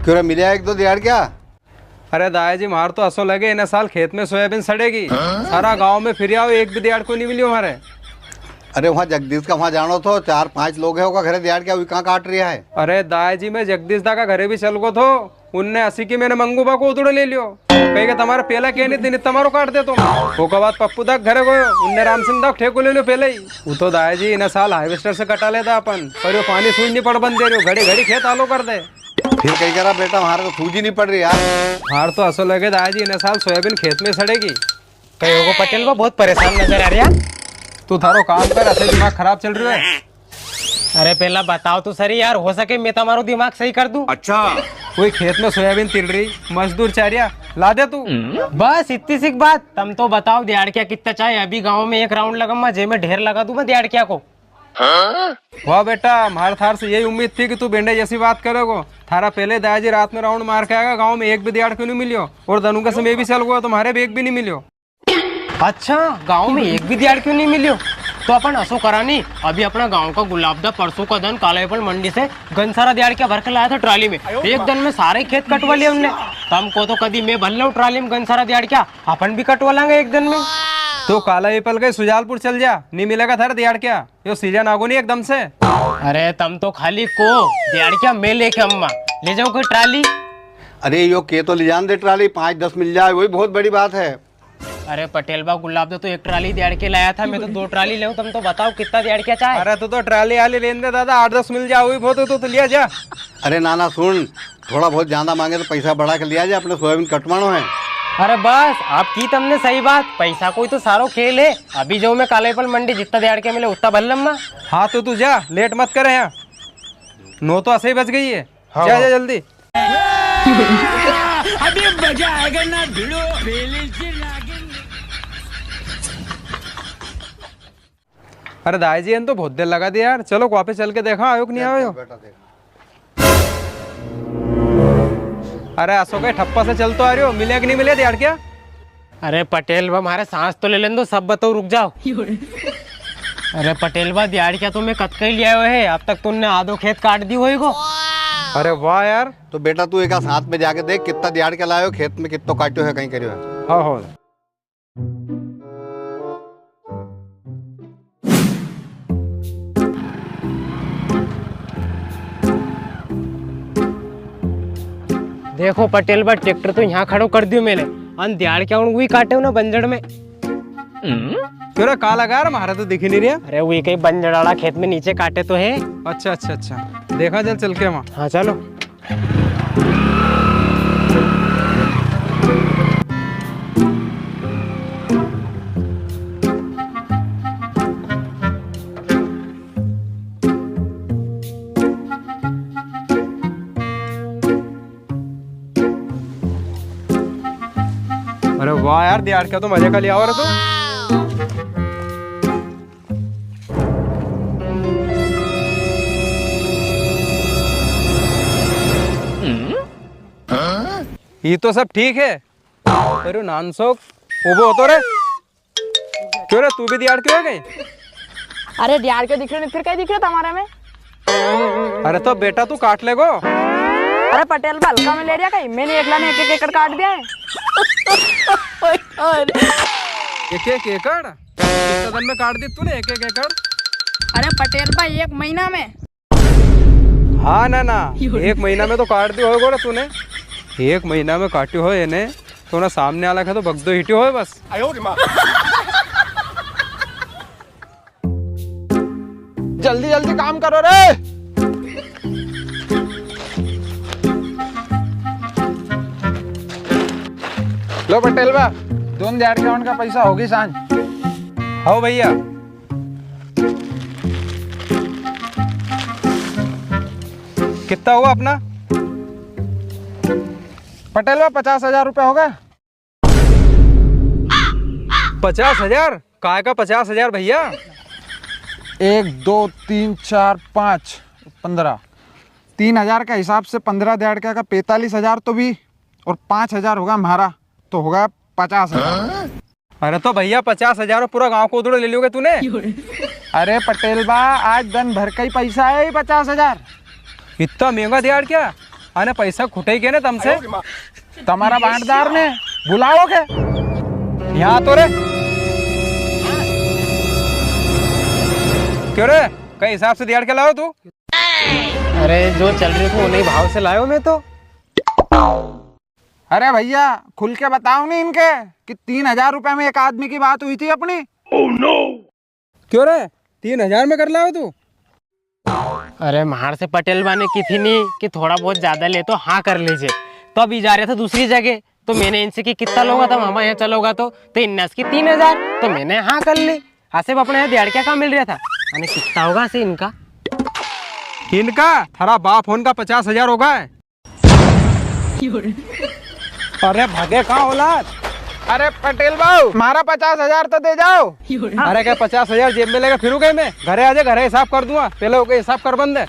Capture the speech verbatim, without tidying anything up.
क्यों रे, मिल्या एक दो दिहाड़क्या? अरे दाई जी, म्हार तो असो लगे इन्हें साल खेत में सोयाबीन सड़ेगी। सारा गांव में फिर आओ, एक भी दिहाड़क्यो नी मिल्यो म्हारे। अरे वहाँ जगदीश का वहाँ जानो थो, चार पांच लोग है, ओका घरे दिहाड़क्या, वी कहाँ काट रिया है? अरे दाई जी, मैं जगदीश दा का घरे भी चल गो थो, उनने असी की मैंने मंगू बा को उतड़ो ले लियो। कहे के तमारा पेला के नी थी, नी तमारो काट देतो। ओका बाद पप्पू दा के घरे गयो, उनने रामसिंह दा को ठेको ले लियो पेला ही। वो तो दाई जी, इन्हें साल harvester से कटा लेता अपन, पर यो पानी सूझ नी पड़बन दे रियो, घड़ी घड़ी खेत आलो कर दे। फिर कई करा बेटा, म्हारे तो सूझ ही नी पड़ री यार। म्हार तो असो लगे दाई जी, इन्हें साल सोयाबीन खेत में सड़ेगी। कई होगो पटेल बा, बहुत परेशान नजर आ रिया। तू थारो काम कर, असे दिमाग खराब चल रियो है। अरे पेला बताओ तो सरी यार, हो सके मैं तमारो दिमाग सही कर दूं। अच्छा। कोई खेत में सोयाबीन तिर री, मजदूर चारिया, ला दे तू। बस इतनी सी बात, तम तो बताओ दिहाड़क्या कित्ता चाहे, अभी गांव में एक round लगम्मा, जे में ढेर लगा दूं मैं दिहाड़क्या को। वाह बेटा, म्हारे थार से यही उम्मीद थी कि तू बेंडे जैसी बात करेगो। थारा पेले दाई जी रात में round मार के आएगा, गांव में एक भी दिहाड़क्यो नी मिल्यो, और दनुका से मैं भी चल गयो तो म्हारे भी एक भी नी मिल्यो। अच्छा, गांव में एक भी दिहाड़क्यो नी मिल्यो? तो अपन असो करा नी, अभी अपना गांव का गुलाब दा परसों का दन कालापीपल मंडी से गन सारा दिहाड़क्या भर के लाया था ट्राली में। एक दन में सारे खेत कटवा लिया उनने। तम को तो कदी मैं भर लूं ट्राली में गन सारा दिहाड़क्या, अपन भी कटवा लांगे एक दन में। तो कालापीपल के सुजालपुर चल जा, नी मिलेगा थारे दिहाड़क्या, यो सीजन आगो नी एकदम से। अरे तम तो खाली को, दिहाड़क्या मैं लेके अम्मा, ले जाऊं कोई ट्राली? अरे यो के तो ले जान दे ट्राली, पाँच दस मिल जाए, वही बहुत बड़ी बात है। अरे पटेल बा, गुलाब दा तो एक ट्राली दिहाड़क्या लाया था, मैं तो दो ट्राली लेऊं, तम तो बताओ कितना दिहाड़क्या चाहे? अरे तू तो ट्राली आली लेन दे दादा, आठ दस मिल जाए, वही बहुत है, तू तो लिया जा। अरे नाना सुन, थोड़ा बहुत ज्यादा मांगे तो पैसा बढ़ा के लिया जा, अपने सोयाबीन कटवानो है। अरे बस, अब की तमने सही बात, पैसा को ही तो सारो खेल है। अभी जो मैं कालापीपल मंडी जितना दिहाड़क्या मिले उतना भर लम्मा। हाँ तो तू जा, लेट मत करे यहाँ, नौ तो ऐसे ही बज गई है। हाँ, जा, हाँ। जा जल्दी। अभी मजा आएगा ना भिड़ो। अरे दाई जी, इन्हें तो बहुत देर लगा दी यार। चलो, वापस चल के देखा, आयो कि नी आयो। बेटा देख। अरे असो कई ठप्पा से चल तो आ रियो, मिले कि नी मिले दिहाड़क्या? अरे पटेल बा, म्हारे सांस तो ले लेन दो, सब बताओ, रुक जाओ। अरे पटेल बा, दिहाड़क्या तो मैं कद का ही ले आयो है, अब तक तुमने आधो खेत काट दी होएगो। अरे वाह यार। तो बेटा तू एक हाथ में जाके देख, कितना दिहाड़क्या लायो, खेत में कितना काट्यो है, कई कर्यो है। हाँ, हाँ। देखो पटेल बा, ट्रैक्टर तो यहाँ खड़ो कर दियो मैंने, अन दिहाड़क्या उन वही काटे हो ना बंजड़ में। क्यों रे, का लगा रे, म्हारे तो दिखी नी रिया। अरे वही कई बंजड़ वाला खेत में नीचे काटे तो है। अच्छा, अच्छा, अच्छा, देखा चल, चल के वहाँ। हाँ चलो। अरे वाह यार, दिहाड़क्या तो मजे का लिया हो रे तू। ये तो सब ठीक है, पर यो नानसोक उबो होतो रे। क्यों रे, तू भी दिहाड़क्यो है कई? अरे दिहाड़क्यो दिख रियो नी, फिर कई दिख रियो तमारे में? अरे तो बेटा तू काट लेगो। अरे पटेल बा हल्का में ले रिया कई, मैंने एकला ने एक एक एकड़ काट दिया है। एक एक एकड़? कितना दिन में काट दी तूने एक एक एकड़? अरे पटेल बा, एक महीना में। हाँ ना ना, एक महीना में तो काट दियो होयगो रे तूने। एक महीना में काट्यो होय इने, तो ना सामने वाला का तो बगदो हिट्यो होय बस। जल्दी जल्दी काम करो रे। लो पटेल बा, दोन दिहाड़क्या उनका पैसा होगी सांझ। हाओ भैया, कितना हुआ अपना? पटेल बा, पचास हजार रुपया होगा। पचास हजार? काय का पचास हजार भैया? एक, दो, तीन, चार, पाँच, पन्द्रह। तीन हजार का हिसाब से पन्द्रह दिहाड़क्या का पैंतालीस हजार तो भी, और पाँच हजार होगा म्हारा, तो होगा पचास हजार। अरे तो भैया, पचास हजार में पूरा गांव को उधड़ो ले लियोगे तूने? अरे पटेल बा, आज दन भर का ही पैसा है ये पचास हजार। इतना महंगा दिहाड़क्या? अने पैसा खुटे ही के ने तमसे? तमारा बांटदार ने बुलाओ के यहाँ तो रे। क्यों रे, कई हिसाब से दिहाड़ के लायो तू? अरे, जो चल रही थी, उन्हीं भाव से लायो मैं तो। अरे भैया, खुल के बताओ नी इनके कि तीन हजार रुपए में एक आदमी की बात हुई थी अपनी। क्यों रे, तीन हजार में कर लायो तू? अरे, म्हार से पटेल बा ने की थी नी कि थोड़ा बहुत ज्यादा ले तो हाँ कर लीजे। तो अभी जा रहा था दूसरी जगह, तो मैंने इनसे की कितना लोगा था मामा यहाँ चलोगा तो, तो इनने की तीन हजार, तो मैंने हाँ कर ली। आसिफ, अपने यहाँ दिहाड़क्या का मिल रहा था, अने कितना होगा से इनका? इनका थारा बाप होन का पचास हजार होगा है। अरे भागे कहाँ औलाद? अरे पटेल बाबू, मारा पचास हजार तो दे जाओ। अरे क्या पचास हजार जेब में लेके फिरूंगा मैं? घरे आजे, घरे हिसाब कर दूंगा। पहले ओके हिसाब कर बंदे।